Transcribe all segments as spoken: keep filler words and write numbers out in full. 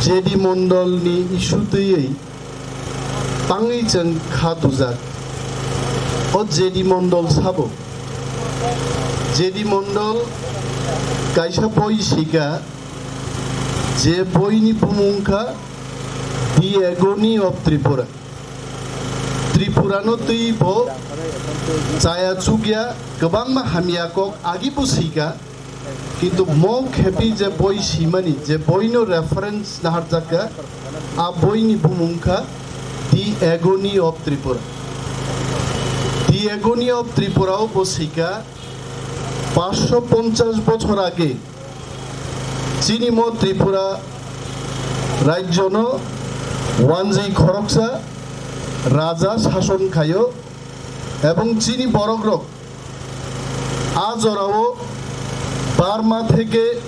J D Mondol ni issue twiwi tangwi chwng kha dujak. O J D Mondol sabo. J D Mondol kaisa boi sika, je boi ni bumung kha The Agony of Tripura. Tripura no twi bo chaya chukya, kwbangma hamya kok agi bo sika. Kintu mo khepi je boi simani, je boi no reference naharjakka, a boi ni bumung kha The Agony of Tripura. The Agony of Tripura o bo sika, paanch sho ponchash bochor age chini mo Tripura rajyo no wanjwi khoroksa raja sason khaio, ebong chini borok rok a jorao Burma theke,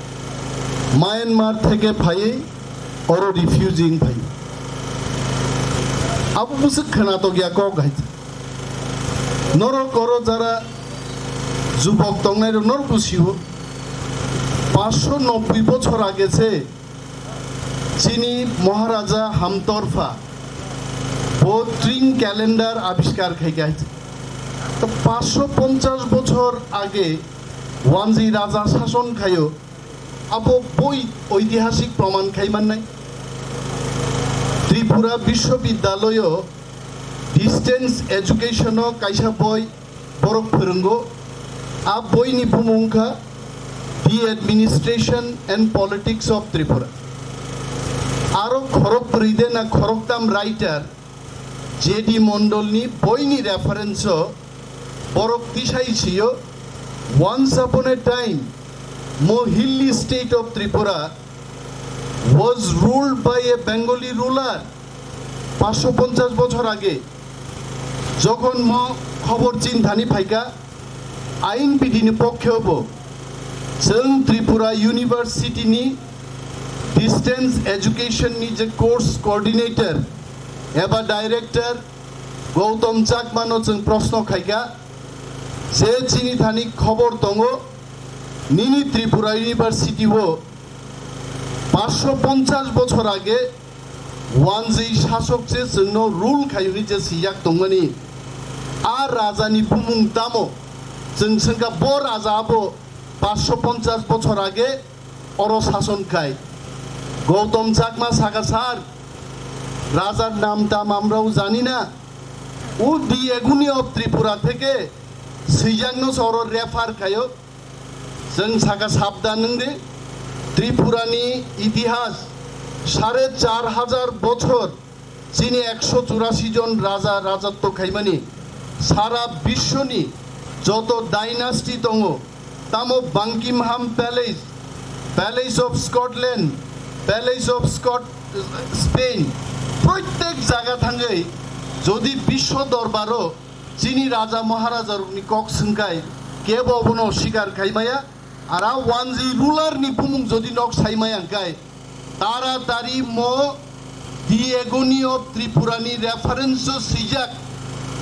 Myanmar theke phaiwi oro refugee wng phaio. Abo bwswk khwnatok ya kok hai. Norok oro jara jubok tongnai rok norok bwsio. Paanch sho nobboi bochor age se chini Maharaja Hamtorpha bo tring calendar abiskar khai kha. To paanch sho ponchash bochor age wanjwi raja sason khaio, abo boi oitihasik proman khai mannai. Tripura Bishwobidyaloyo distance education o kaisa boi borok phwrwngo. A boi ni bumung kha The Administration and Politics of Tripura. Aro khorok brwi de na khoroktam writer J D Mondol ni boi ni reference o borok tisai sio, "Once upon a time, mo hilly state of Tripura was ruled by a Bengali ruler." Paanch sho ponchash bochor age jokhon mo khobor chinthani phaikha, ain bidini pokkhe bo chwng Tripura University ni distance education ni je course coordinator eba director Gautam Chakma no chwng proshno khaikha, je chini thani khobor tongo, nini Tripura University o paanch sho ponchash bochor age wanjwi sasok se chwngno rule khaiyuni je sijak tongmani, a raja ni bumung tamo? Chwng swngkha bo raja abo paanch sho ponchash bochor age oro sason khai. Gautam Chakma saka, "Sir, rajar nam tam amrao jani na. O The Agony of Tripura theke swijak no se oro refer khaio." Chwng saka, "Sabdan wng di, Tripura ni itihas sare char hajar bochor chini ekso churasi jon raja rajatto khaimani, sara biswoni joto dynasty tongo, tamo Buckingham Palace, Palace of Scotland, Palace of Scot-, Spain, proitek jaga thangwi jodi biswo dorbaro chini raja maharaja rokni kok swngkhai, kebo obono sikar khaimaya, ara wanjwi ruler ni bumung jodi nok saimaya hwnkhe, taratari mo The Agony of Tripura ni reference o swijak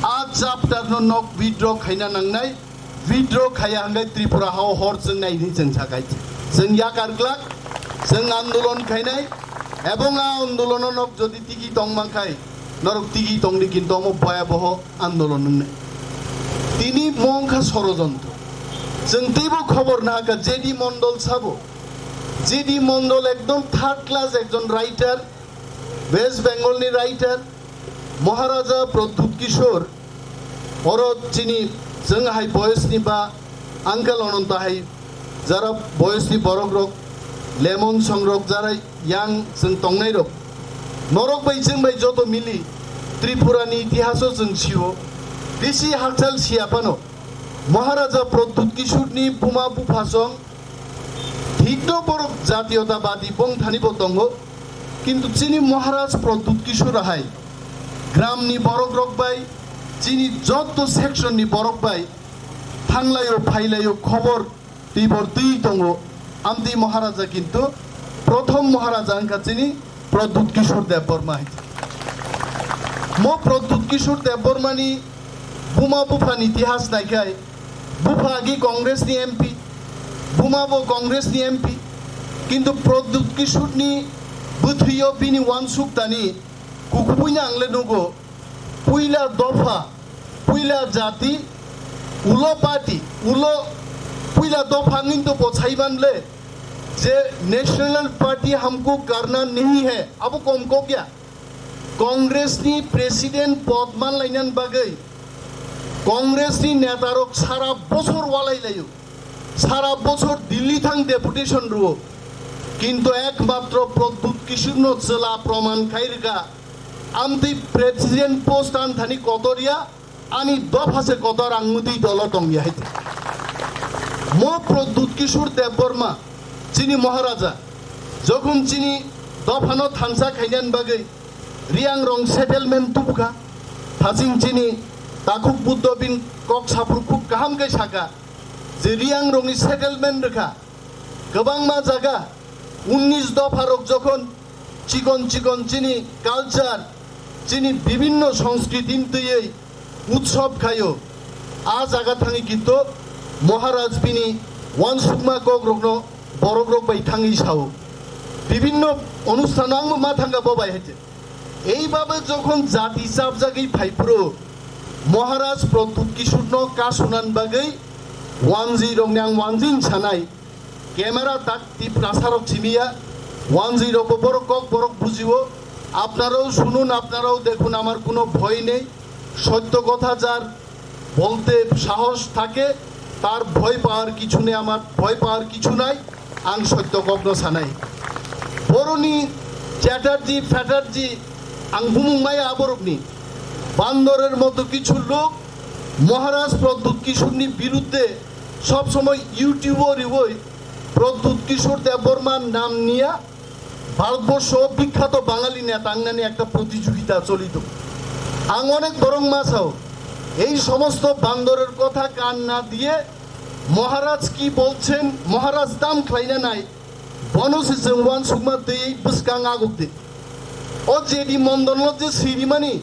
a chapter no nok withdraw khaina nangnai, withdraw khaiya hwnkhe Tripura hao hor chwngnai hwnwi chwng sakhai. Chwng yakar glak, chwng andolon khainai, ebong a andolono nok jodi tigi tongmangkhai, norok tigi tongdi, kintu omo boyaboho andolon wngnai. Tini mo wngkha sorojontro. Chwng teibo khobor nahakha J D Mondol sabo. J D Mondol ekdom third class ekjon writer, West Bengal ni writer, Maharaja Pradyut Kishore, oro chini chwng hai boyos ni ba uncle Ananta hai jara boyos ni borok rok, lemon song rok, jara yang chwng tongnai rok, norok bai chwng bai joto mili Tripura ni itihas o chwng sio, bisi hakchal siya phano Maharaja Pradyut Kishore ni buma bupha song thik no borok jatiyotabadi bongthani bo tongo, kintu chini Maharaj Pradyut Kishore hai gram ni borok rok bai, chini joto section ni borok bai thanglaio phailaio khobor tibor twi tongo. Amtwi Maharaja kintu prothom Maharaja wngkha chini Pradyut Kishore Debbarma hai. Mo Pradyut Kishore Debbarma ni buma bupha ni itihas naikhai, bupha agi Congress ni M P, buma bo Congress ni M P, kintu Pradyut Kishore ni Bwthwio bini uansuk tani kukubuino ang le nugo, puila dopha, puila jati, ulo party, ulo puila dopha wngwi to bo saiman le je National Party humko karna nahi hai, abo kom kok ya. Congress ni president pod man lainani bagwi Congress ni neta rok sara bochor walai laio, sara bochor Delhi thang deputation rwo, kintu ekmatro Pradyut Kishore no chwla proman khai rwkha, amtwi president post an thani kotor ya, ani dopha se kotor, ang mutwi dolo tong ya hai. Mo Pradyut Kishore Debbarma, chini Maharaja, jokhon chini dopha no thansa khainani bagwi Riang rong settlement tubukha, thaching chini takhuk Buddho bin kok saphur khub kaham khe saka je Riang rongni settlement rwkha. Kwbangma jaga unnish dopha rok jokhon chikon chikon chini culture, chini bibinno sanskriti twiwi utsob khaio, a jaga thangwi kintu Maharaj bini uansukma kok rokno borok rok bai thangwi sao. Bibinno onusthano angbo ma thangkha bo bai hai. Eibabe jokhon jati chapjagwi phaiphuru Maharaj Pradyut Kishore no kasunan bagwi wanjwi rokni ang wanjwi sanai, camera tak Tiprasa rok simiya, wanjwi rokbo borok kok borok bujiwo, apnarao sunun, apnarao dekhun, amar kuno bhoy nei, sotto kotha jar বলতে সাহস থাকে, তার ভয় পাওয়ার কিছু নেই, আমার ভয় পাওয়ার কিছু নাই, ang সত্য কখনো সানাই। বরনি চ্যাটার্জি ফ্যাটার্জি ang bumung maya aborokni bandoror moto kichu lok Maharaj Pradyut Kishorni birudde sob somoy YouTube o rioi Pradyut Kishor Debbarma nam niya Bharatvarsha বিখ্যাত বাঙালি নেতা আংনানি একটা প্রতিযোগিতা চলিত। আং অনেক বরং মাসাও এই সমস্ত বান্দরের কথা কান না দিয়ে মহারাজ কি বলছেন, মহারাজ দাম খাইনা নাই, বনসি জংওয়ান সুকমা দেই বুসকাং আগুক দে। ও জেডি মন্ডল যে সিরিমানি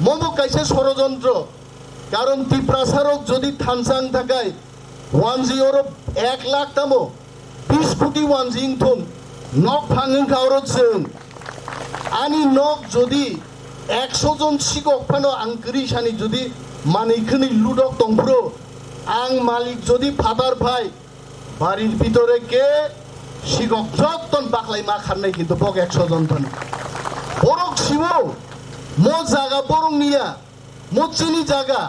মম কাইসে ষড়যন্ত্র, কারণ তিপ্রাসারক যদি থানসাং থাকায় ওয়ানজি ওরো এক লাখ তামো বিশ কোটি ওয়ানজি ইংথুম, nok phang wngkha oro chwng. Ani nok jodi ekso jon sikok phano ang kwrwi sani jodi manwi khwnwi ludok tongphuru, ang malik jodi phatar phai, barir bidore ke sikok jotton baklai ma kharnai kintu bok ekso jon phano. Borok siwo, mo jaga borok niya, mo chini jaga,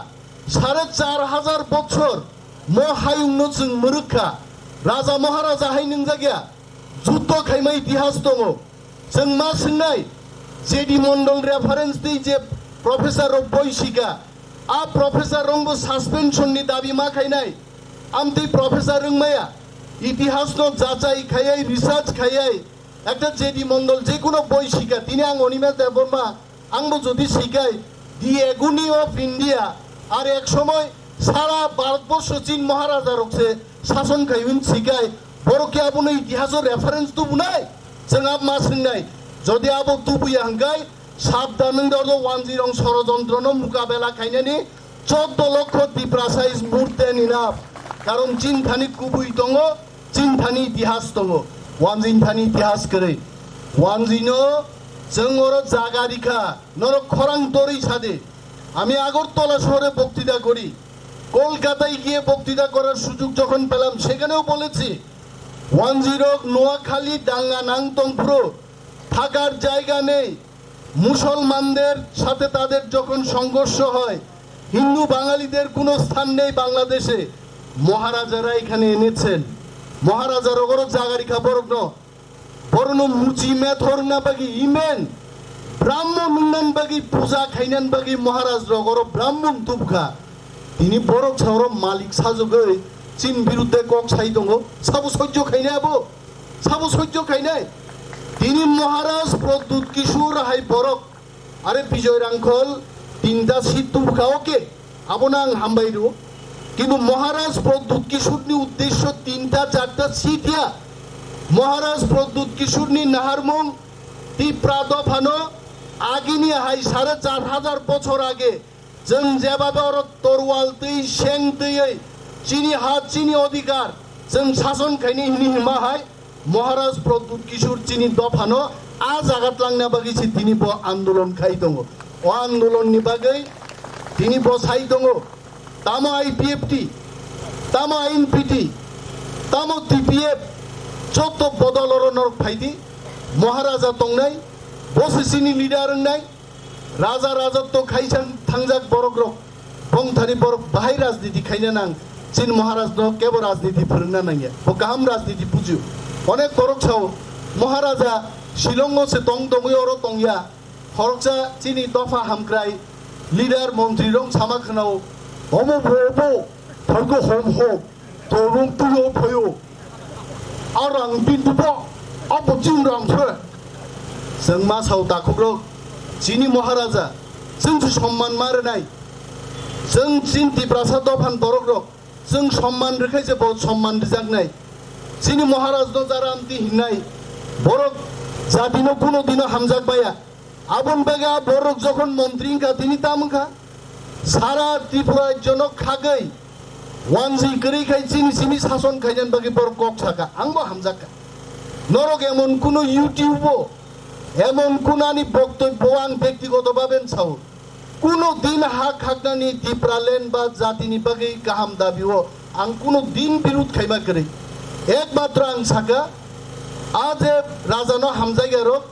sare char hajar bochor mo hayungno chwng mwrwk kha. Raja Maharaja hai nwngjak ya, juddo khaima itihas tongo. Chwng ma swngnai, J D Mondol reference tei je professor rok boi sika, a professor rokbo suspension ni dabi ma khainai. Amtwi professor wngmaya, itihas no jachai khaiai, research khaiai, ekta J D Mondol je kuno boi sika, tini ang Animesh Debbarma, angbo jodi sikai, The Agony of India, ar ek somoy sara Bharatborsho Chin Maharaja rok se sason khai hwn sikai, borok ke abono itihaso reference tubunai, chwng abo ma swngnai, jodi abo tubuya hwnkhe, sabdan wng dordo wanjwi rong sorojontro no mukabela khainani, choddo lokho Tiprasa is more than enough, karon Chin thani kubui tongo, Chin thani itihas tongo, wanjwi thani itihas kwrwi. Wanjwi no chwng oro jaga rikha, norok khorang torwi sadi. আমি আগরতলা শহরে বক্তৃতা করি, কলকাতায় গিয়ে বক্তৃতা করার সুযোগ যখন পেলাম, সেখানেও বলেছি, ওয়ানজিরক নোয়াখালী দাঙ্গা নাং তংফ্রো থাকার জায়গা নেই। মুসলমানদের সাথে তাদের যখন সংঘর্ষ হয়, হিন্দু বাঙালিদের কোনো স্থান নেই বাংলাদেশে। মহারাজারা এখানে এনেছেন। মহারাজার ওগরো জাগারি খা বরক ন। Borokno muchi methor wngna bagwi imen, Brahmo nungnan bagwi puja khainan bagwi Maharaj rogoro Brahmo tubkha. Tini borok saoro malik sajogwi Chin birudde kok sai tongo. Sabo sojjo khainai abo? Sabo sojjo khainai? Tini Maharaj Pradyut Kishore hai borok Are Bijoy Rangkhol tinta seat tubukha, oke, abono ang hambai rwo. Kintu Maharaj Pradyut Kishorni uddesho tinta charta seat ya. Maharaj Pradyut Kishorni naharmung Tipra dophano agini hai sare char hajar bochor age chwng jebabe oro torwal twi seng twiwi chini ha chini odhikar chwng sason khaini hini hima hai Maharaj Pradyut Kishore chini dophano A jaga tlangna bagwi se tini bo andolon khai tongo. O andolon ni bagwi tini bo sai tongo. Tamo I P F T, tamo I N P T, tamo T P F, joto bodol oro norok phaidi. Maharaja tongnai, bo se chini leader wngnai. Raja rajotw khaisa thangjak borok rok, bongthani borok bahai rajniti khaina nang, chini Maharaj no kebo rajniti phwrwngna nangya, bo kaham rajniti bujio. Onek borok sao, Maharaja Shillong o se tong tongwi oro tongya, khoroksa chini dopha hamkrai, leader, montri rok sama khwnao, omo bo obo, thargo hom hom. Tolung tuyo phayo. A rang bindu bo. Abo chini rang se. Chwng ma sao takhukrok. Chini Maharaja. Chwng se somman ma rwnai. Chwng chini Tiprasa dophan borok rok. Chwng somman rwkhai se bo somman rwjaknai. Chini Maharaj no jara amti hinnai. Borok jati no kuno dino hamjak baya. Aboni bagwi a borok jokhon montri wngkha, tini tam wngkha. Sara Tripura rajyono khagwi wanjwi kwrwi khai chini simi sason khainani bagwi borok kok sakha, angbo hamjakha. Norok emon kuno YouTube-o, emon kuno ani boktobyo ang bektigoto bhabe sao, kuno din ha khaknani Tipraland ba jatini bagwi kaham dabi-o ang kuno din birud khaima kwrwi. Ekmatro ang sakha, a je rajano hamjakya rok,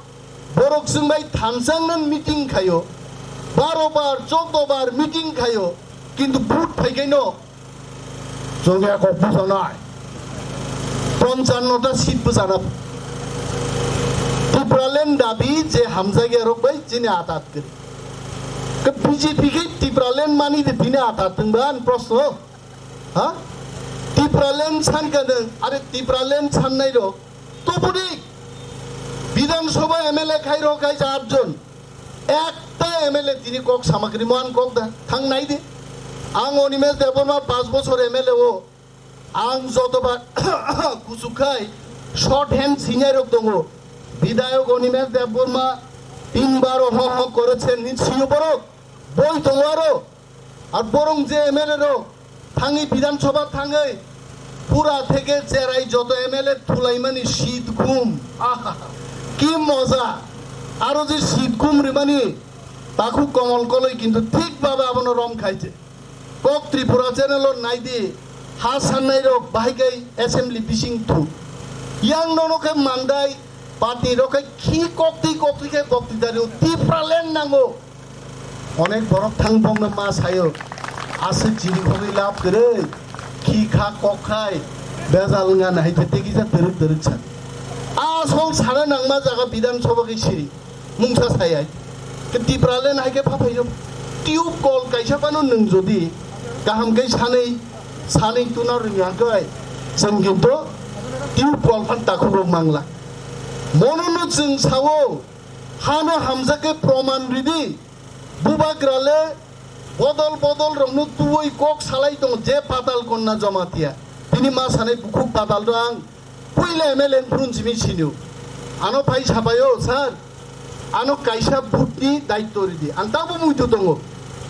borok chwng bai thansa wngna meeting khaio, baro bar, choudo bar meeting khaio, kintu vote phaikhai no chwng ya kok bwchanai, ponchanno ta seat bwchana. Tipraland dabi je hamjakya rok bai chini atat kwrwi. Ke B J P khe Tipraland mani de tini atat wngba ani proshno? Ha? Tipraland sankha nwng, are Tipraland sannai rok, Tubudi Bidhan Sabha M L A khai rok khai cha atjon. Ekta M L A tini kok sama kwrwi mo ang kok da. Thang nai di. Ang Animesh Debbarma panch bochor M L A o. Ang jotoba kuchuk khai short hand senior rok tongo. Bidhayok Animesh Debbarma tinbar ho ho korechen hin siyo borok. Boi tongo aro. Ar borong je M L A rok thangwi Bidhan Sabha thangwi pura theke cherai joto M L A thulaimani seat gum. Aha, ki moja! Aro je seat gum rimani takhuk Komol Koloi kintu thik bhabe abono rom khaije. Kok Tripura channel o naidi, ha sannai rok bahai kai assembly bising thu. Yang nono khe mandai party rok khe khi koktwi koktwi khe koktwi dari o Tipraland nango. Onek borok thang bongno ma sayo, aswk jiri khogwi lab kwrwi, khi kha kok khai, bejal wngya nahai khe tei kisa twrwk twrwk sa. Asol sana nangma jaga Bidhan Sabha khe siri, mungsa sayai. Khe Tipraland hai khe pha phaio. Tube kol kaisa phano nwng jodi kaham khe sanwi, sanwi tuna rwngya khe, chwng kinto tube kol phan takhuk rok mangla. Mono no chwng sao, hano hamjak khe proman ridi. Bubagra le bodol bodol rokno tuwi kok salai tongo je Patal Konna Jamatia. Bini ma sanai bukhuk Patal rang puila M L A phurun simi sinio. Ano phai sapaio sir. Ano kaisa booth ni daityo ridi. Ang tabo muitu tongo.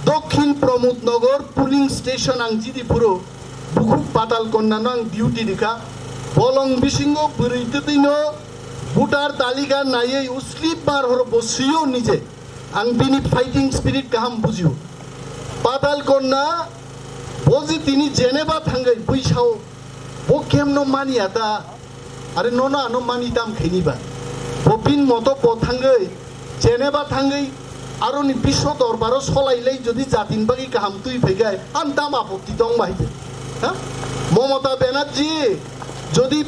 Dokhin Pramod Nagar polling station ang jidi phuru bukhuk Patal Konna no ang duty rikha. Bolong bisingo bwrwi twtwi no voter talika naiwi slip mar horo bo swiyo nije. Ang bini fighting spirit kaham bujio. Patal Konna, bo je tini Geneva thangwi bui sao, bo kemno mani ata, are nono ano mani tam khaini ba. Bo bin moto bo thangwi, Geneva thangwi, aroni biswo dorbaro solai lai jodi jatin bagwi kaham twi phaigai, ang tam apokti tong bai de. Ha? Mamata Banerjee, jodi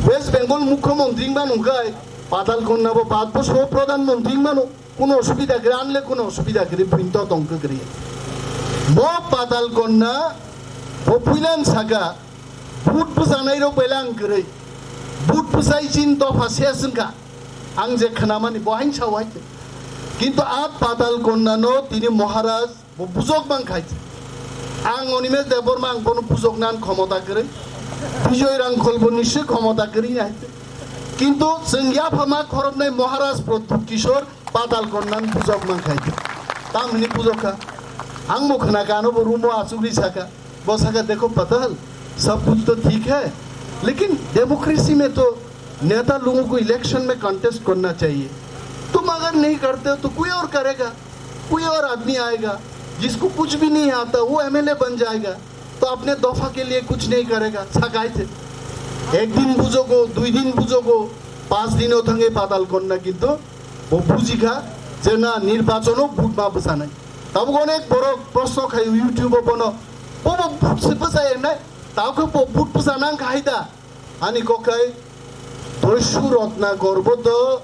West Bengal Mukhyamantri wngma nungkhai, Patal Konna bo pat bosor Pradhan Mantri wngmano. Kuno osubida kwrwi, anle kuno osubida kwrwi, buini to tong kwrwi. Bo Patal Konna, bo puilan saka, vote bwchanai rok belai ang kwrwi. Vote bwchai chin dopha ses wngkha. Ang je khwnamani bo hain sao hai. Kintu a Patal Konna no tini Maharaj bo bujok mang khai. Ang Animesh Debbarma ang bono bujok nan khomota kwrwi. Bijoy Rangkhol bo nisi khomota kwrwi hai. Kintu chwng yaphama khoroknai Maharaj Pradyut Kishore Patal Konna ni bujok man khai. Tam hini bujok kha. Ang bo khna kha, ano bo room o achugwi sakha. Bo sakha, "Dekho Patal, sab kuch to theek hai, lekin democracy mein to neta logon ko election mein contest karna chahiye. तुम अगर नहीं करते हो तो कोई और करेगा, कोई और आदमी आएगा, जिसको कुछ भी नहीं आता वो एमएलए बन जाएगा, तो अपने दफा के लिए कुछ नहीं करेगा। Saka hai se. Ek din bujogo, dui din bujogo, panch dino thange Patal Konna kintu bo bujikha je na nirbachono vote ma bwchanai. Tabuk onek borok proshno khaio YouTube o bono, bo bo vote se bwchaya hinai, tabuk bo vote bwchana wngkha hai da? Ani kok khai Doishu Rotnagor bo to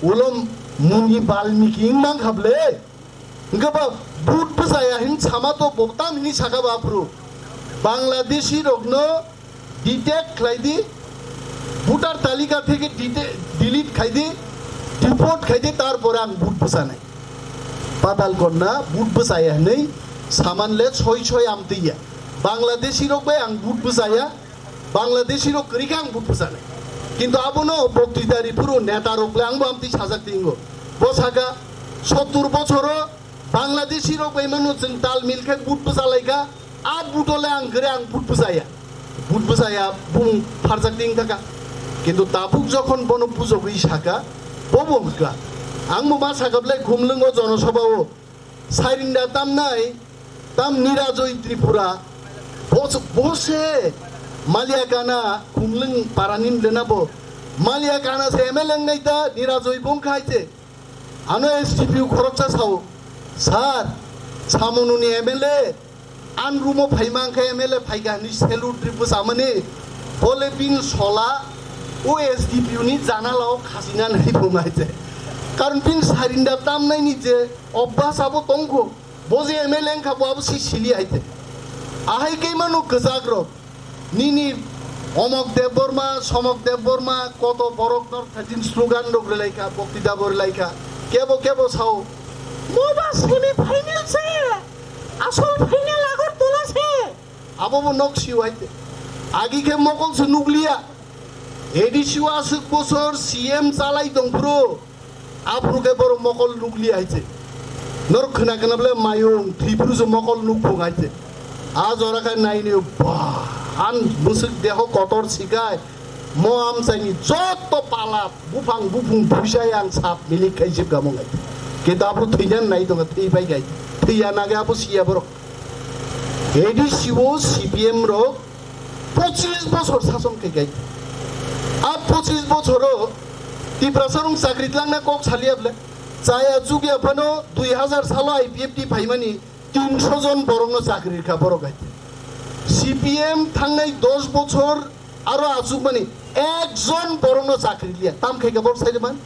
ulo Muni Balmiki wng mankha ble. Hwnkhe ba vote bwchaya hin sama to bo tam hini saka ba aphuru. Bangladeshi rokno detect khlai di, voter talika theke dete-, delete khai di, deport khai di, tarpore ang vote bwchanai. Patal Konna vote bwchaya hinwi saman le soi soi amtwi ya. Bangladeshi rok bai ang vote bwchaya, Bangladeshi rok kwrwi khe ang vote bwchanai. Kintu abono boktwita ri phuru neta rok le ang bo amtwi sajak tingo. Bo saka sottur bochoro Bangladeshi rok bai mano chwng tal mil khe vote bwchalaikha, a vote le ang kwrwi ang vote bwchaya. Vote bwchaya bung pharjak ting thaka. Kintu tabuk jokhon bono bujogwi saka, bo bo hwnkha. Ang bo ma saka ble Khumlwngo jonosabha o. Sairinda tamnai, tam Nirajoi Tripura. Bos-, bose Maliakana Khumlwng parani lenabo. Maliakana se M L A wngnai ta Nirajoi bong khai se. Ano S D P O khoroksa sao, "Sir, Samununi M L A an room o phaima wngkha M L A phaikha," hinwi salute rwi bwchamani. Bole bini sola o S D P O ni janala o khasina nai phunga hai se. Karon bini sairinda tamnaini je Obba sabo tongkho, bo je M L A wngkha, bo abo si sili hai te. Ahai khe mano kwchak rok, nini Omok Debbarma, Somok Debbarma, koto borok nor thajin slogan rok relaikha, boktita bo relaikha, kebo kebo sao, "Mo ba semi final se, asol final Agartala se." Abo bo nok siu hai te. Agi khe mokol se nukliya. A D C o aswk bosor C M chalai tong phuru. Aphuru khe borok mokol nukliya hai se. Norok khna khna bole mayung, thwi phuru se mokol nukphung hai se. A jora khe naini ba, an bwswk deho kotor sikai, mo amchaini jotto pala, buphang buphung buisai ang sap milik khai jibga mung hai se. Kintu aphuru thwina nai tongo, thwi pai khai. Thwiya nage abo siya borok. A D C o C P M rok pochis bochor sason khai khai. A pochis bochoro Tiprasa rok chakri tlangna kok saliya ble. Chaya chukya phano dui hazar salo I P F T phaimani tinsho jon borokno chakri rikha borok hai. C P M thangnai dos bochor aro achukmani ekjon borokno chakri liya. Tam khai khe borok sai man?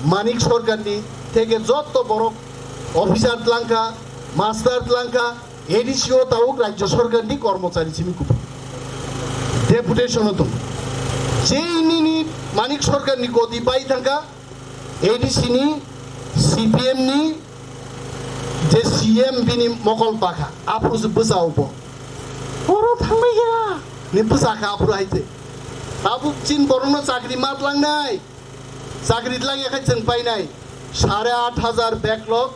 Manik Sarkarni theke jotto borok officer tlangkha, master tlangkha, A D C o tabuk Rajya Sarkarni kormochari simi kuphur. Deputation o tong. Jei nini Manik Sarkarni goti pai thangkha, A D C ni, C P M ni, je C M bini mokol pakha, aphuru se bwsa ubo. Oro thangbai ya, ni bwsa kha aphuru hai se. Tabuk chin borokno chakri ma tlangnai. Chakri tlang ya khai chwng painai sare aat hazar backlog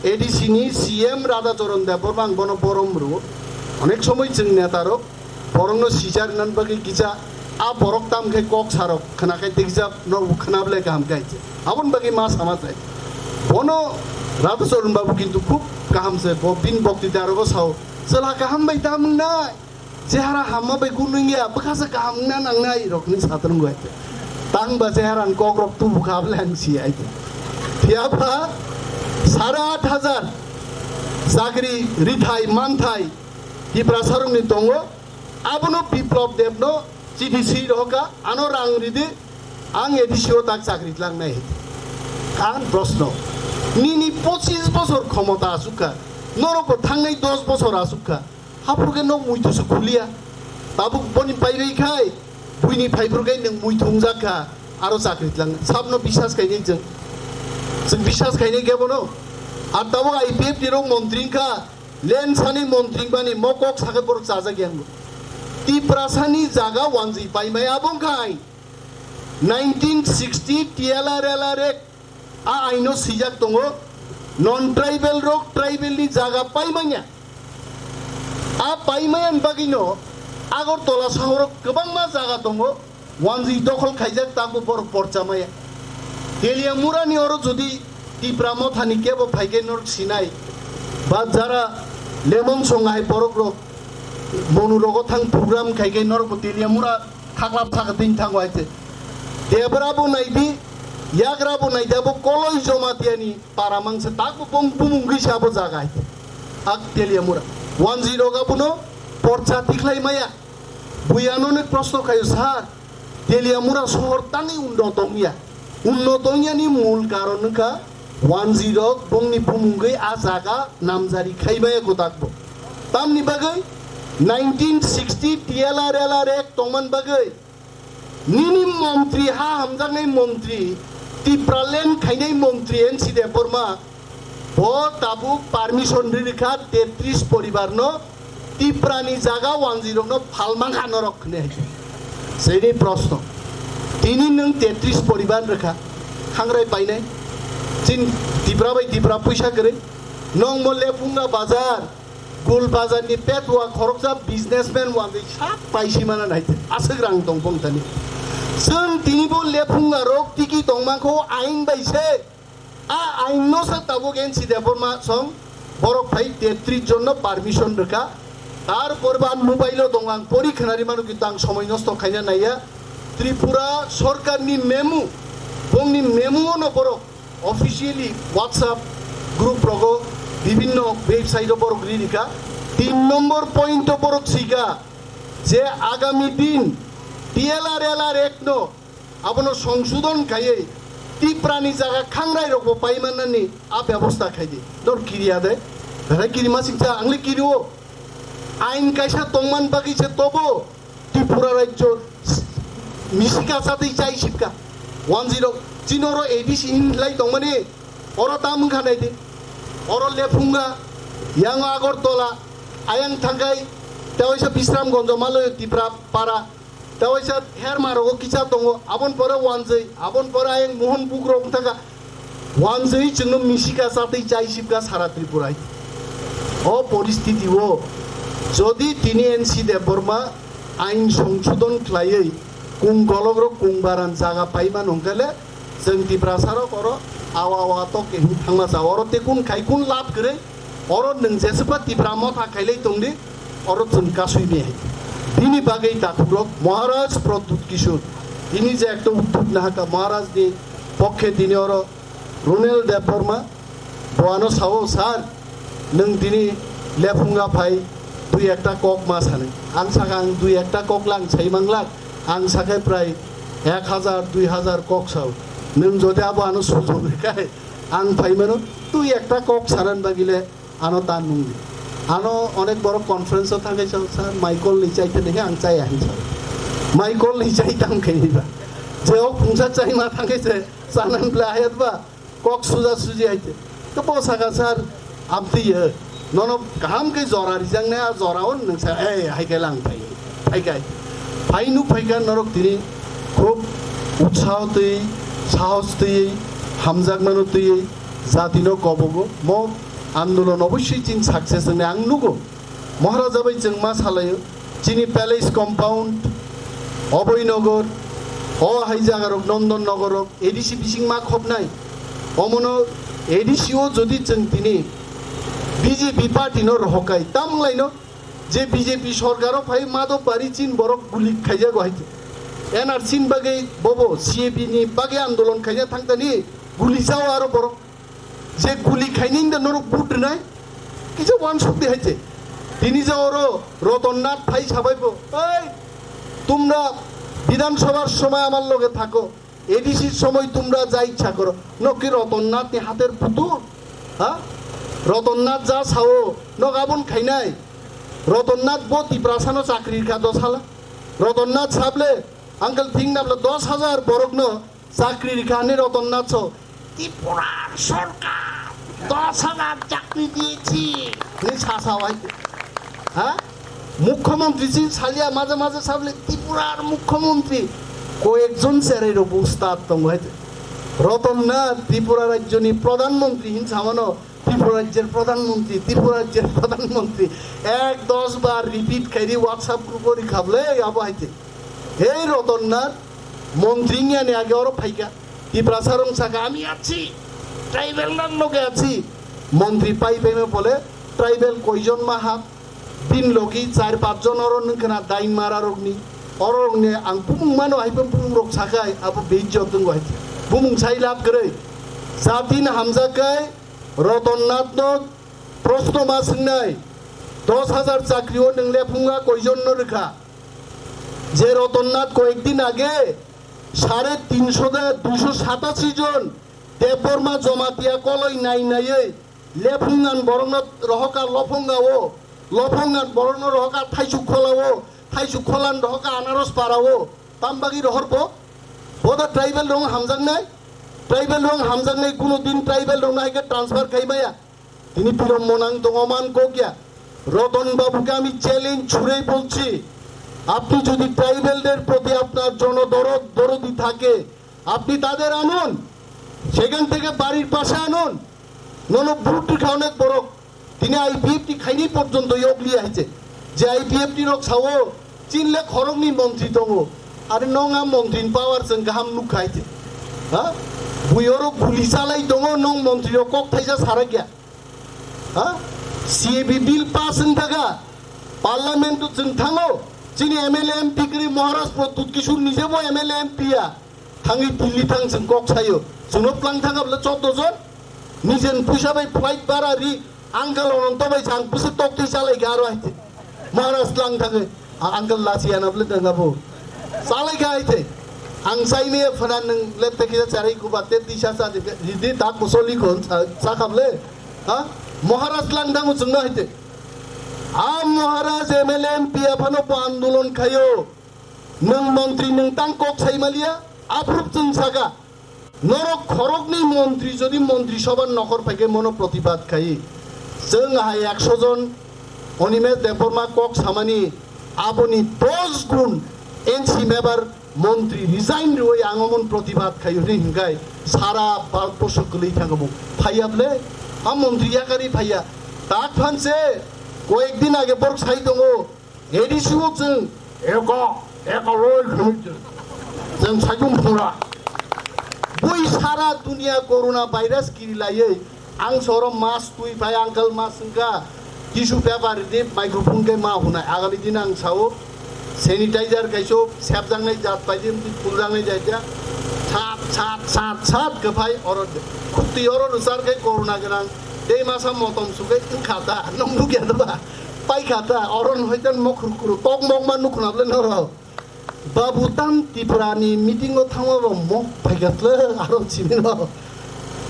A D C ni C M Radha Charan Debbarma ang bono borom rwo. Onek somoi chwng neta rok borokno sichar nan bagwi kisa a borok tam khai kok sarok khna khai tiksa no khna ble kaham khai se. Abon bagwi ma sama chai. Bono Radha Charan babu kintu khub kaham se bo bin bokti darogo sao. Chwla kaham bai tam nai. Chehara hamma bai kunung ya, bwkha se kaham wngna nangnai rokni satrung bai. Tang ba chehara ni kok rok tubu kha bwle ang si ai. Phiya ba sare aat hazar chakri rithai manthai Tiprasa rokni tongo, abono Biplab Deb no chithi si rohka, ano rang ridi, ang A D C o tak chakri tlangnai. Kan proshno, nini pochis bochor khomota asukha, norok bo thangnai dos bochor asukha. Haphuru khe nok muitu se khuliya. Tabuk boni paibai khai, buini phaiphuru khe nwng muitu wngjak kha, aro chakri tlang. Sabno biswas khainai chwng. Chwng biswas khainai khe bono. Ar tabuk I P F ni rok montri wngkha, len sani montri wngmani mo kok sakhe borok chajak yang. Tiprasani jaga wanjwi paimai abo wngkha ain. Nineteen sixty T L R L R Act. A aino swijak tongo, non tribal rok tribal ni jaga paimanya. A paimaya ni bagwino Agartala sahoro kwbangma jaga tongo, wanjwi dokhol khaijak, tamo borok porcha maya. Teliamura ni oro jodi Tipra Motha ni kebo phaikai norok sinai, ba jara lemon song hai borok rok Monu rogo thang program khaikai norok bo Teliamura thaklap thaka tini thango hai te. Debra bo naidi, yagra bo naidi, abo Koloi Jomatiani para mangsa tak bo bong bumung gwi se abo jaga hai te. Ak Teliamura. Wanjwi rok abono porcha tikhlai maya. Bui ano ne proshno khayo, "Sir, Teliamura sohor tangwi unno tongya. Unno tongyani mul karon wngkha wanjwi rok bongni bumungwi a jaga namjari khaimaya godak bo. Tamni bagwi nineteen sixty T L R L R Act tongman bagwi nini montri, ha hamjaknai montri, Tipraland khainai montri N C Debbarma, bo tabuk permission ri rikha tetris poribar no Tiprani jaga wanjwi rokno phalmang kha norok hwnwi hai. Sini proshno. Tini nwng tetris poribar rwkha, khangrai painai. Chin Tipra bai Tipra puisa kwrwi. Nong mo Lephunga bazar, Gul bazar ni petwa khoroksa businessman wanjwi sak paisi mana nai. Aswk rang tong bong tani. Chwng tini bo Lephunga rok tiki tongma kho ain bai se. A ain no sa tabuk N C Debbarma song borok phai tetris jon no permission rwkha. Tar porban mobile o dong ang pori khwnari manu kintu ang somoi nosto khaina naiya. Tripura sorkar ni memo, bongni memo no borok officially WhatsApp group rogo bibhinno website o borok ri rikha. Tin nombor point o borok sika je agami din T L R L R Act no abono songsodon khaiwi Tiprani jaga khangrai rokbo paimanani a bebosta khaidi. Nor kiriya de, berai kirima singsa angli kirio. Ain kaisa tongman bagwi se tobo Tripura rajyo misika chatwi chai sipka. Wanjwi rok chini oro A D C hinlai tongmani oro tam wngkha naidi. Oro Lephunga, yang Agartala, ayang thangkai, tewaisa Bisramganj, Maloyo Tipra para, tewaisa Herma rogo kisa tongo, abon pore Wanjwi, abon pore ayang Mohon Bugrok wngthangkha. Wanjwi chwngno misika chatwi chai sipka sara Tripura hai. O poristiti o jodi tini N C Debbarma ain songsodon khlaiwi kung golokrok kung baran jaga paima nongkha le chwng Tiprasa rok oro awa awa tok khe hwn thangma cha oro te kun khai kun lab kwrwi oro nwng jeswkha Tipra Motha khailai tongdi oro chwng kasui mehai. Bini bagwi dakhukrok Maharaj Pradyut Kishore tini je ekta utthuk nahaka Maharaj ni pokkhe tini oro Runel Debbarma, bo ano sao, "Sir, nwng tini Lephunga phai dui ekta kok ma sanai." Ang saka, "Ang dui ekta kok lang sai manglak, ang sakai prai ek hajar, dui hajar kok sao. Nwng jodi abo ano sujog rikai, ang phai mano, dui ekta kok sanan bagile ano ta nungdi." Ano onek borok conference o thangkai sao, "Sir, Michael ni chai thani ang chaya," hin sao. Michael ni chai tam khai ba. Je o khungsa chai ma thangkai se, sanan bla hayat ba. Kok suja suji hai te. Ke bo saka, "Sir, amtwi ye. Nono kaham khe jora rijak nai, a jora o nwng sa, ei, hai khe lang phai. Phai khe hai. Phai nuk phai kha norok tini khub utsaho twi, sahos twi, hamjakmano twi, jati no kobogo. Mo andolon obossoi chin success wngnai ang nugo." Maharaja bai chwng ma salaio, chini palace compound, Abhoynagar, o hai jaga rok, Nondan Nagar rok, A D C bising ma khopnai. Omono A D C o jodi chwng tini B J P party no rohokai, tamlaino je B J P sorkar o phai Madhobari chin borok guli khaijago hai. N R C ni bagwi bobo C A B ni bagwi andolon khaina thangtani guli jao aro borok. Je guli khaini da norok vote rinai, kisa wansuk di hai je. Tini je oro Ratan Nath phai sabai bo, "Ei, তোমরা বিধানসভার সময় আমার লগে থাকো, এডিসির সময় তোমরা যা ইচ্ছা করো।" Nok ki Ratan Nath ni hater putul? Ha? Ratan Nath ja sao, nok abon khainai. Ratan Nath bo Tiprasa no chakri rikha dos hala. Ratan Nath sable, uncle thing nabla dos hajar borok no chakri rikha ni Ratan Nath so, "Tipurar sorkar dos hajar chakri diyeci," ni sa sa hai. Ha? Mukhyamantri si salia maje maje sable Tipurar mukhyamantri. Koyekjon cherai rok bo ustad tongo hai. Ratan Nath Tripura rajyo ni pradhan mantri hin samano, Tripura rajyer pradhan mantri, Tripura rajyer pradhan mantri. Ek dos bar repeat khairi WhatsApp group o rikhable abo hai. Hei Ratan Nath, montri wngya ni age oro phaikha. Tiprasa rong saka, "Ami achi, tribal nan loge achi." Montri pai pai me bole, tribal koijon ma ha, bin logi char pach jon oro nung khna dain mara rokni, oro rokni ang bumung mano hai bumung rok sakai, abo beijjot wngo hai. Bumung sai lab kwrwi. Jatin hamjakai, Roton Nath no proshno ma swngnai, dos hajar chakri o nwng lephunga koijon no rwkha? Je Roton Nath koyekdin age sare tinsho de duisho satashi jon Debbarma Jamatia koloi nai naiwi lephungan borokno rohoka Lophongao, Lophongan borokno rohoka Thaisuk Kholao, Thaisuk Kholan rohoka Anaros Parao. Tam bagwi rohor bo? Bo da tribal rong hamjaknai? Tribal rong hamjaknai kuno din tribal rong hai khe transfer khai maya. Tini bilombonang tongo man kokya. Roton Babuke ami challenge ছুড়েই বলছি, আপনি যদি ট্রাইবালদের প্রতি আপনার জনদরদ দরদি থাকে, আপনি তাদের আনুন, সেখান থেকে বাড়ির পাশে আনুন। Nono ভোট রেখা অনেক বড়। Tini আইপিএফটি খাইনি পর্যন্ত ইয়গলি আছে। যে আইপিএফটি লোক সাও চিনলে খরংনি মন্ত্রী দঙ্গো। আরে নং আ মন্ত্রী পাওয়ার চং গাহাম নুখাইছে। হ্যাঁ? বুয়রো গুলি চালাই দঙ্গো, নং মন্ত্রী কক থাইজা সারা গিয়া। Ha? CAB bill pass wng thaka, parliament wng thango, chini MLA MP kwrwi মহারাজ প্রদ্যুৎ কিশোর নিজেবো MLA MP ya, thangwi Delhi thang chwng kok sayo, chwngno plang thangabla চোদ্দ জন, নিজের পয়সা bai flight ভাড়া ri, uncle Ananta bai chang bwswk toktwi chalaikha aro haite, Maharaj lang thangwi. Uncle lasi anable nangabo. Salai khai te. Ang saini phana nang lep te kisa charai kuba te disa sa de. Hidi dak musoli kon sa khable. Ha? Maharaj lang dang usung na hite. A Maharaj M L A M P aphano po andolon khayo. Nang montri nang tang kok sai malia. Aprup chung saka. Norok khoroknwi montri jodi montri sobha nokhor phaikhe mono protibad khai. Chwng hai ekso jon Animesh Debbarma kok samani aboni dos gun N C member montri resign rwui ang omon protibad khai hwnwi hwnkhai sara Bharatborsho kwlwi thangkha bo. Phaiya ble? A montri yakari phaiya. Tak phanse koyek din age borok sai tongo. A D C o chwng eko, eko loi khwnwi chwng. Chwng sajung phungra. Bui sara dunia corona virus kirilaiwi ang soro mask twi phai uncle mask wngkha. Tissue paper ridi microphone khe ma hunai. Agami din ang sao sanitizer kaiso sepjaknai jat paidi, phuljaknai jat ya. Sat, sat, sat, sat khe phai oro khukti oro rwchar khe corona gwnang. Tei masa motom sugwi wngkha ta, nong nukya da ba? Paikha ta, oron hoitan mokhru khru, tok mok ma nukhna ble norok. Babu tam Tripura ni meeting o thangma bo mok phaikha tle, aro chini no.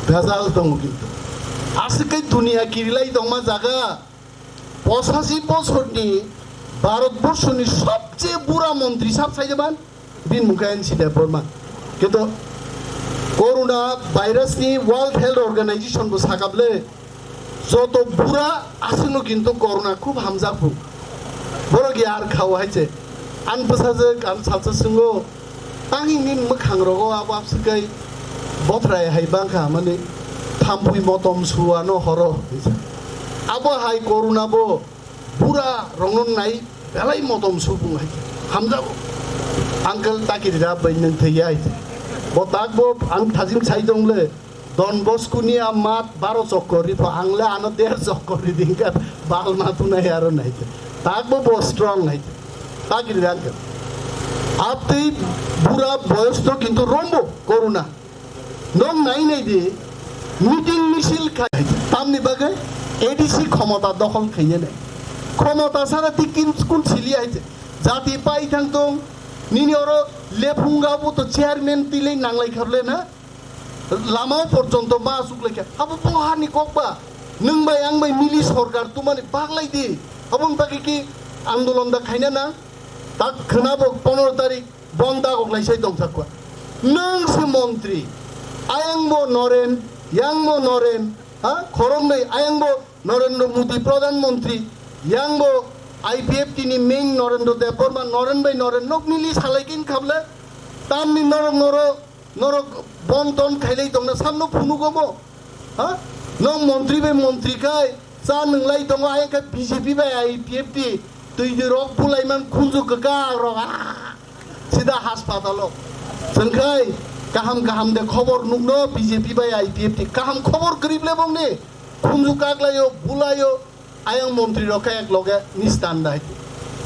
Bejal tongo kintu. Aswk kai dunia kirilai tongma jaga. Pochashi bochor ni Bharat borso ni sobche bura montri sab sai jaban. Bini mung khe N C Debbarma. Kintu corona virus ni World Health Organization bo sakable joto bura aswkno kintu corona khub hamjak phung. Borok yar khao hai se. Ang bwsajwk ang salsa swngo. Tangni ni mwkhang rogo abo abswk kai bothrai hai bangkha mani thampui motom suano horo. Abo hai corona bo Bura rongno nai belai motom subung hai hamjago. Uncle taki rira bai nang thai ai. Bo tak bo ang thajim sai dong le. Don Bosco ni a mat baro chokor ri pho ang le ano der chokor ri ding ka bal ma tu nai aro nai. Tak bo bo strong hai. Taki rira uncle. Aptei bura boyos to kintu rombo corona. Nong nai nai di, meeting misil khai. Tamni bagwi A D C khomota dokhol khaiya nai. Khomota sara ti kin kun sili hai se. Jati pai thang tong, nini oro lephunga bo to chairman tilei nanglai khable na. Lama porjonto ma asuk lekha. Abo bo hani kok ba. Nung bai ang bai mili sorkar tumani baglai di. Abon bagwi ki andolon da khaina na. Tak khna bo pondro tarik. Bonda kok lai sai tong sakwa. Nang se montri. Ayang bo Noren, yang bo Noren, ha? Khorok nei ayang bo Narendra Modi Pradhan Mantri, yang bo I P F T ni main Narendra Debbarma, Noren bai Noren nok mili salai kin khable. Tamni norok noro, norok bon ton khailai tongna samno phunugo mo. Ha? Nong montri bai montri kai, cha nwnglai tongo, ayang khe B J P bai I P F T, twi di rok bulai man khunju kwkak rok, ah, sida haspatalo. Chwng khai, Kaham kaham de khobor nukno B J P bai I P F T kaham khobor kwrwi ble bongni khumju kaklaio, bulaio, ayang montri rok khe ek loge nistan dai.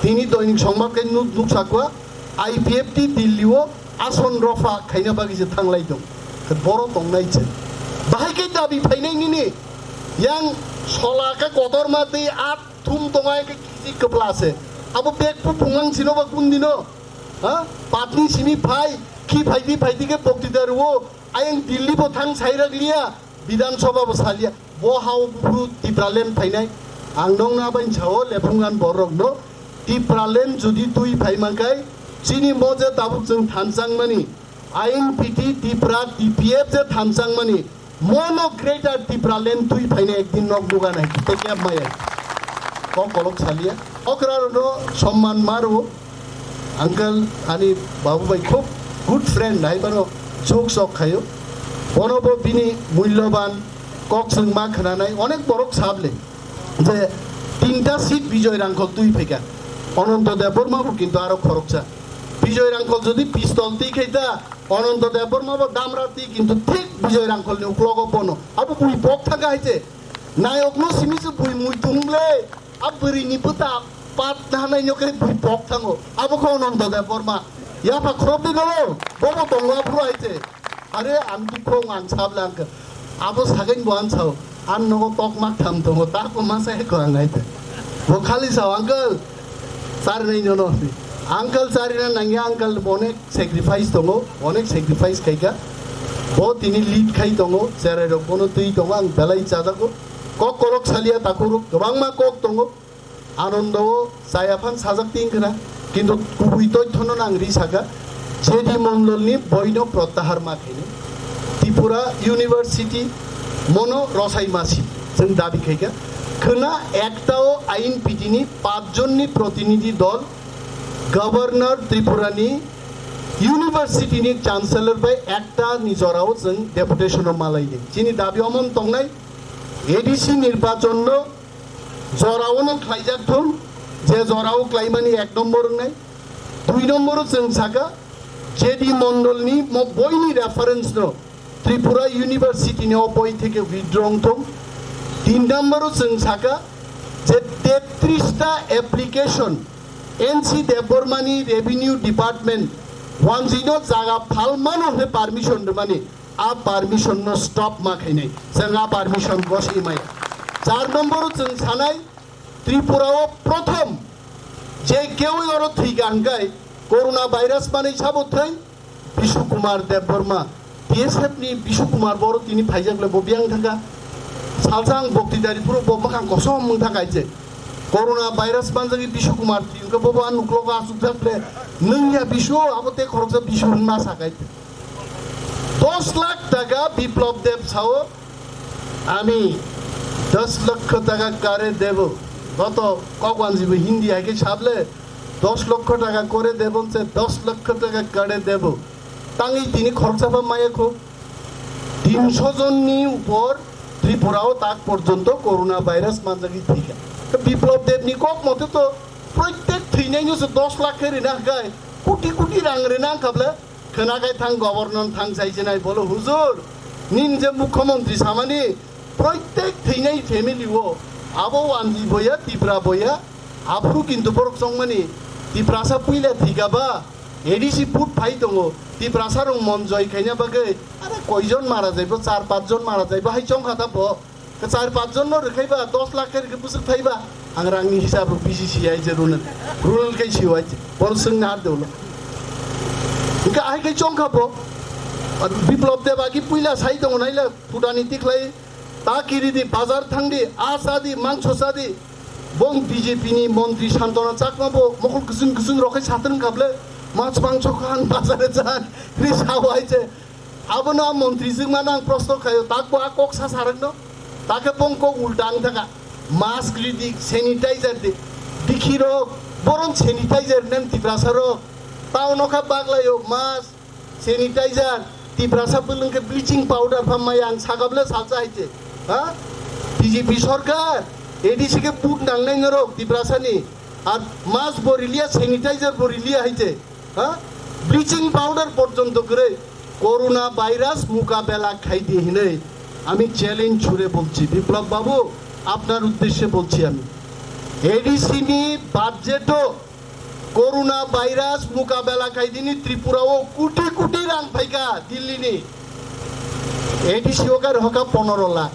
Tini doinik songmad khe nuk, nuk sakwa I P F T Delhi o ason rofa khaina bagwi se thanglai dong. Khe boro tongnai se. Bahai khe dabi phainai nini yang sola khe kotor ma tei at thum tongai khe kisi kwpla se. Abo bek pu phungang sino ba kun dino? Ha? Patni simi phai, khi phaidi phaidi khe boktita rwo, ayang Delhi bo thang sairak liya, Bidhan Sabha bo salia. Bo hao buphuru Tipraland phainai. Ang nokna bai sao, lephungan borokno Tipraland jodi twi phai mankai, chini mo je tabuk chwng thanchangmani, I N P T, Tipra, T P F je thanchangmani, mono Greater Tipraland twi phaina ekdin nok dugan hai, tei kep maya. Kok kolok salia. Okra rono somman maro. Uncle ani babu bai khub good friend hai bano chok sok khayo. Bono bo bini mulloban kok sengma khnanai onek borok sable. Je tinta seat Bijoy Rangkhol twi phaika. Ananto Debbarma bo kintu aro khoroksa. Bijoy Rangkhol jodi pistol twi khaita, Ananto Debbarma bo damra twi kintu thik Bijoy Rangkhol ni uklogo bono. Abo bui pok thangka hai je. Nayok no simi se bui mui thung le. A bwrwi ni bwta pat hanai no khe bui pok thango. Abo kho Ananto Debbarma. Yapha khorok di no. Bobo tongo aphuru hai je. Are ang dukho ang sabla ang khe. Abo sagen bo ang sao. Ang nogo tok mak tham tongo. Ta ko ma sai ko ang ai te. Bo khali sao, "Uncle, sari nai nono." Uncle sari na nangya, uncle bo onek sacrifice tongo, onek sacrifice khaika. Bo tini lead khai tongo, cherai rok bono twi tongo, ang belai chajago. Kok kolok salia takhuruk, kwbangma kok tongo. Anando o chaya phan sajak tin khna, kintu kubui toithono nang ri saka, J D Mondolni boino prottahar ma khainai. Tripura University mono rosai masi, chwng dabi khaika. Khna ekta o I N P T ni pach jonni protinidhi dol Governor Tripura ni University ni Chancellor bai ekta ni jora o chwng deputation o malaini. Chini dabi omon tongnai A D C nirbachon no Jorao no khlaijak thung, je jorao klaimani ek nombor wngnai. Dui nombor o chwng saka, J D Mondolni mo boini reference no Tripura University ni o boi theke withdraw wng thung. Tin nombor o chwng saka, je tetris ta application N C Debbarmani Revenue Department wanjwi no jaga phalmano hwnwi permission rwmani. A permission no stop ma khainai, chwng a permission goswi maya. Char nombor o chwng sanai, Tripura o prothom je kewi oro thwika hwnkhe corona virus manwi sabo thwi Bishu Kumar Debbarma, B S F ni Bishu Kumar bo oro tini phaijak le bo biyang thangkha. Salsa ang bokti dari phuru bo bwkhang kosom wng thangkha je corona virus manjagwi Bishu Kumar thwi hwnkhe bo bo ang uklogo achukjak le, "Nwng ya Bishu, abo tei khoroksa Bishu," hwnma sakai. Dos lakh taka Biplab Deb sao, "Ami dos lakh taka kare debo." Goto kokwanjibo Hindi hai khe sable, "Dos lakh taka kore debo se dos lakh taka kare debo." Tangwi tini khoroksa pha maya kho. Tinsho jonni upor Tripura o tak porjonto corona virus manjagwi thwikha. To Biplab Deb ni kok mote to proitek thwinai no se dos lakh khe rina hwnkhe koti koti rang rina wngkha ble. Khwnakhai thang governor thang sai sinai bolo, "Huzur, nini je mukhyamantri samani, proitek thwinai family o abo wanji boya, Tipra boya, aphuru kintu borok chongmani Tiprasa puila thwikaba, A D C put phai tongo, Tiprasa rok mon joi khaina bagwi, are koijon mara jaibo, char pach jon mara jaibo hai chongkha ta bo." Kwchar pach jon no rwkhai ba, dos lakh khe rwkhe bwswk thai ba. Ang rang ni hisab rok B C C I je runal, runal khe siwai je. Bor swng na de ulo. Hwnkhe ahai khe chongkha bo. Biplab Deb agi puila sai tongo naila, phuda ni tikhlai, "Ta kiri di, bazar thang di, a cha di, mangso cha di." Bong B J P ni montri Santona Chakma bo mokol kwchwng kwchwng rok khe satrwng kha ble, "Mach mangso khan bazar e chan," ri sawai je. Abono a montri jwkmano ang proshno khaio, tak bo a kok sa sarakno? Takhe bong kok ulta wng thaka. Mask ridi, sanitizer di. Bikhi rok, boron sanitizer nan Tiprasa rok. Town o kha baglaio, mask, sanitizer, Tiprasa bwlwng khe bleaching powder pha maya ang sakable salsa hai je. Ha? B J P sarkar, A D C khe vote nangnai norok Tiprasa ni. Ar mask bo riliya, sanitizer bo riliya hai je. Ha? Bleaching powder porjonto kwrwi. Corona virus মোকাবেলা খাইদি হিনে আমি চ্যালেঞ্জ ছুড়ে বলছি, বিপ্লব বাবু, আপনার উদ্দেশ্যে বলছি আমি, এডিসি নি বাজেটও করোনা ভাইরাস মোকাবেলা খাইদিনি ত্রিপুরাও কোটি কোটি রাং পাইকা দিল্লি নি। এডিসি ওকার হকা পনেরো লাখ।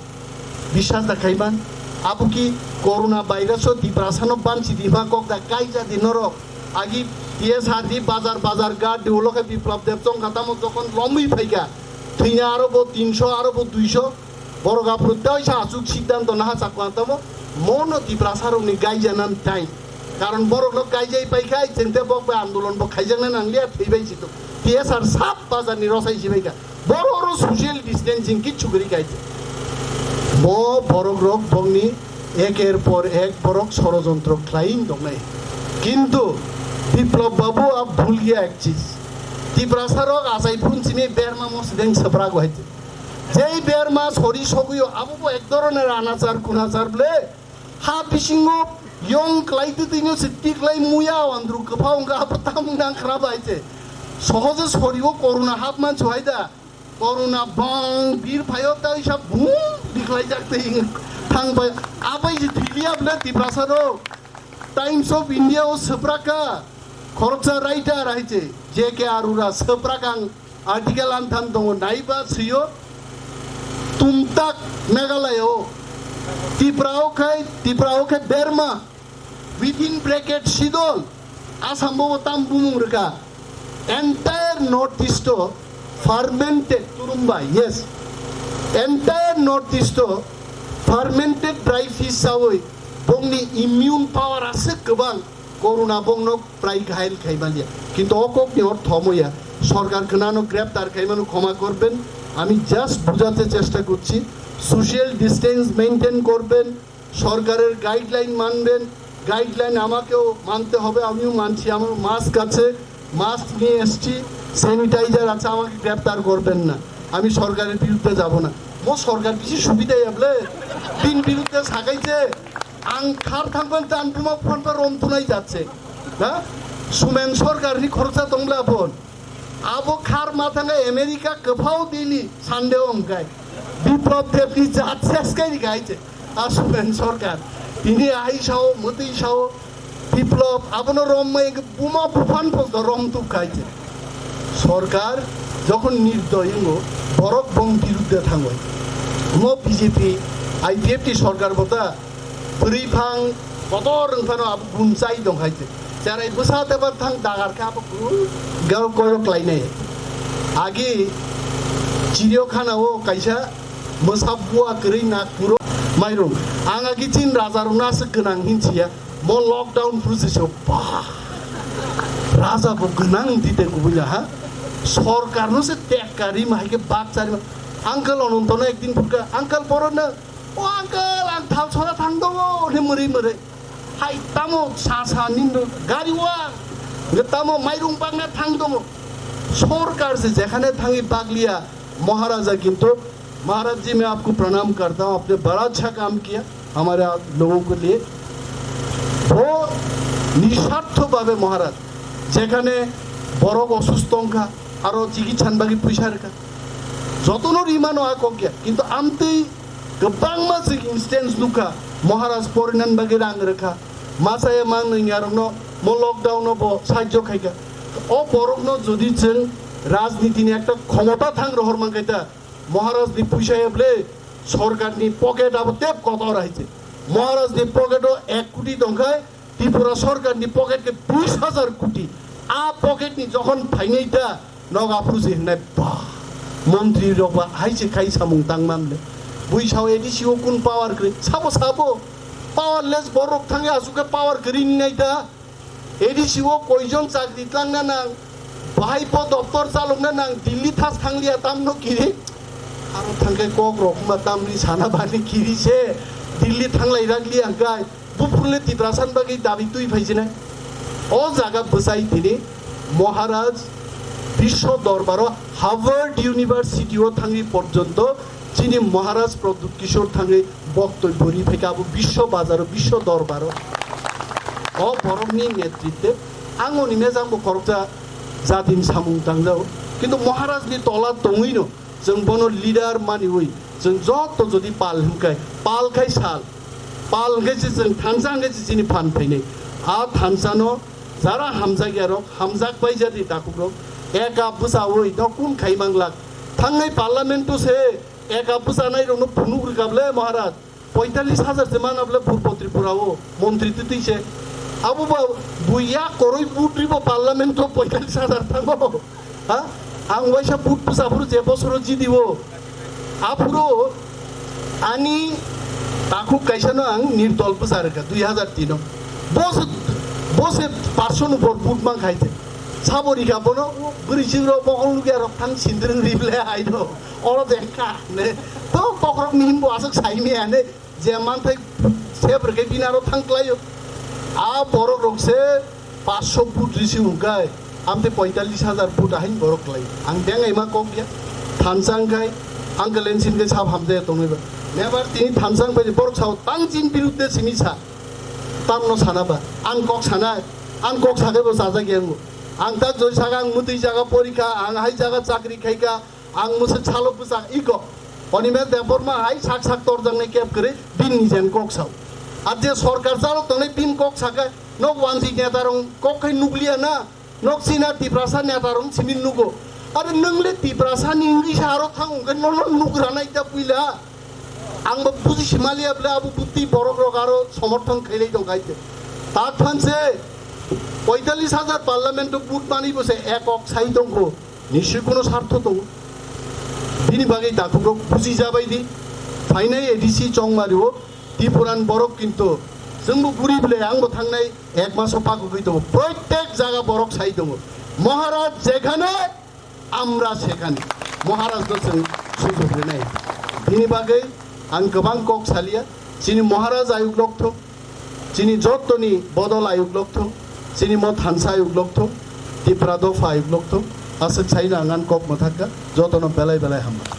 বিশ্বাস দেখাইমান, আবু কি করোনা ভাইরাসও তিপ্রাসানো বানছি দিমা কক দা কাইজা দিনরক। Agi T S R D bazar bazar guard di ulo khe Biplab Deb chong kha tamo jokhon lomwi phaikha, thwina aro bo tinsho aro bo duisho, borok aphuru tei sa achuk siddhanto naha chakwan tamo mono Tiprasa rokni gaijanan time. Karon borokno gaijai paikha, chengte bok bai andolon bo khaijakna nangliya, thwibai situ. T S R sab bazarni rosai sibaikha. Boro oro social distancing kichu guri kaite. Bo borok rok bongni eker por ek borok sorojontro khlaiin dongnai. Kintu Biplab Babu a bhul giya ek chiz. Tiprasa rok achai phun chini berma mosdeng sepra go haite. Jei berma sori soguyo abo bo ek doroner anachar kunachar ble. Ha bisingo yong klai twtwino se tiklai muya andru kwpha wngkha abo tamung nang khna bai se. Sohoje sorio corona hap mansu hai da. Corona bang bir phayo tai sa bum biklai jak tei thang bai. Abai je thiliya ble Tiprasa rok. Times of India o sepraka khoroksa writer hai se J K Arora sepraka ang article anthan tongo, naiba swiyo, tumtak Meghalaya o, Tipra o khai, Tipra o khai berma, within bracket sidol, Assam bo tam bumung rwkha, entire North East o fermented turumba, yes, entire North East o fermented dry fish chawi bongni immune power aswk kwbang, corona bongno prai ghail khai manya. Kintu o kokni ortho omo ya, sorkar khwnano greptar khai mano, khoma korben. আমি জাস্ট বুঝাতে চেষ্টা করছি, social distance maintain করবেন, সরকারের গাইডলাইন মানবেন। গাইডলাইন আমাকেও মানতে হবে, আমিও মানছি, আমার মাস্ক আছে, মাস্ক নিয়ে এসছি, স্যানিটাইজার আছে, আমাকে গ্রেপ্তার করবেন না, আমি সরকারের বিরুদ্ধে যাব না। মো সরকার কিছু সুবিধা এবলে বিন বিরুদ্ধে সাকাইছে, ang khar thangban tan buma phon pa rom tunai jatse. Ha? Sumen sorkar ni khoroksa tongla phon. Abo khar ma thanga America kwphao dini Sunday o hwnkhe. Biplab Deb ni jat ses kai ni gaite. A Sumen sorkar. Tini ai sao, mutui sao. Biplab, abono rom mai buma buphan phok do rom tuk kaite. Sorkar jokhon nirdoy wngo, borok bong birudde thangoi. Mo B J P, I P F T sorkar bota, bwrwi phang kotor wng phano abo gun chai tong hai se. Cherai bwsa tebar thang dagar khe abo gun garo koirok lainai. Agi chiriyo khana o kaisa mwsa bua kwrwi Nagpuro mairung. Ang agi chin raja rokno aswk gwnang hin siya. Mo lockdown process o ba raja bo gwnang dite kubuila ha. Sorkar no se tek kari ma hai khe bak chari ma. Uncle Ononto no ekdin phurka, "Uncle, boro na." "O uncle, ang thal sora thang tongo," hwnwi mwrwi mwrwi. "Hai tamo sa sa nini gari wa, hwnkhe tamo mairung bagna thang tongo." Sorkar se jekhane thangwi bagliya, Maharaja kintu, "Maharaj ji, main aapko pranam karta hoon, aapne bada achha kaam kiya hamare logon ke liye." Bo nisartho bhabe Maharaj, jekhane borok osustho wngkha, aro chikitsan bagwi puisa rwkha, jotono rimano a kok ya, kintu amtwi kwbangma chwng instance nukha, Maharaj porinan bagwi rang rwkha, machaya mang nwngyarokno mo lockdown o bo sahajyo khaikha. O borokno jodi chwng rajniti ni ekta khomota thang rohor mankhaita, Maharaj ni puisa ya bwle sorkar ni pocket abo tep kotor hai se. Maharaj ni pocket o ek koti tongkhai, Tripura sorkar ni pocket khe bis hajar koti. A pocket ni jokhon phainai ta, noga phuji hwnai ba. Montri rok ba hai se khai samung tang man le. Bui sao A D C o kun power kwrwi? Sabo sabo. Powerless borok thangya asuk khe power kwrwi ni nai ta. A D C o koijon chakri tlangna nang, bahai po doptor chalokna nang, Delhi thas thangliya tamno kiri. Aro thangkhe kok rok ma tamni sana bani kiri se, Delhi thanglai rakliya hwnkhe, buphurle Tiprasa ni bagwi dabi twi phaijinai. O jaga bwsai tini Maharaj Biswa Dorbaro Harvard University o thangwi porjonto chini Maharaj Pradyut Kishore thangwi boktobyo ri phaikha abo Biswa Bazaro, Biswa Dorbaro. O borokni netritwe ang oni mejang bo khoroksa jatin samung tangjao. Kintu Maharaj ni tola tongwi no chwng bono leader maniwi chwng joto jodi pal hwnkhe, pal khai sal, pal hwnkhe se chwng thansa hwnkhe se chini phan phainai. A thansa no jara hamjak ya rok, hamjak bai jadi takhuk rok, eka bwsa oi no kun khai manglak. Thangnai parliament o se eka bwsa nai rok no phunuk rwkha ble Maharaj. Poitallis hajar se mana ble Purbo Tripura o montri twtwi se. Abo ba buya koroi butri bo parliament o poitallis hajar thango. Ha? Ang waisa but bwsa phuru je bosoro jidi o. Aphuru ani takhuk kaisa no ang nirtol bwsa rwkha dui hajar tin o. Bose, bose paanch sho ni upor but mang khai te. Sabo rikha bono bwrwi chwng rok bokol lugya rok thang sindrwng rible hai do. Oro de kha ne. To kokrok mihim bo aswk sai me ane. Je manthai sep rwkhe bini aro thang klaio. A borok rok se paanch sho but risi hwnkhe, amtwi poitallis hajar but ahain borok klai. Ang tengai ma kok ya. Thansa wngkhai, ang kalen sin khe sab hamjaya tongnai ba. Nebar tini thansa wngpai borok sao tang chin birudde simi sa. Tamno sana ba. Ang kok sana, ang kok sakai bo sajak ya ngo. Ang tak joi saka ang mutwi jaga porikha, ang hai jaga chakri khaika, Ang mwswk salo bwsa iko. Animesh Debbarma hai sak sak torjaknai kep kwrwi bini nijen kok sao. Ar je sorkar chalo tongnai bini kok sakhe nok wanjwi netarong kok khai nukliya na, nok china Tiprasa netarong simi nugo. Are nwng le Tiprasa ni wngwi sa aro thang hwnkhe nono nukranai ta puila. Ang bo buji simaliya bwle abo bwtwi borok rok aro somorthon khailai tong khai te. Tak thanse poitallis hajar parliament o but manwi bo se ekok sai tongkho. Nishi kuno sartho tongo. Bini bagwi dakhukrok buji jabai di. Phainai A D C chongmari o Tipuran borok kintu chwngbo guri bwle ang bo thangnai ek maso pakugwi tongo. Proitek jaga borok sai tongo. Maharaj jekhane amra sekhane. Maharaj no chwng sujug rinai. Bini bagwi ang kwbang kok saliya. Chini Maharaj ayuk lokthok. Chini jottoni bodol ayuk lokthok, chini mo thansa ayuk lokthok, Tipra dopha ayuk lokthok, aswk saino ang ani kok mwthakha, jotono belai belai hambai.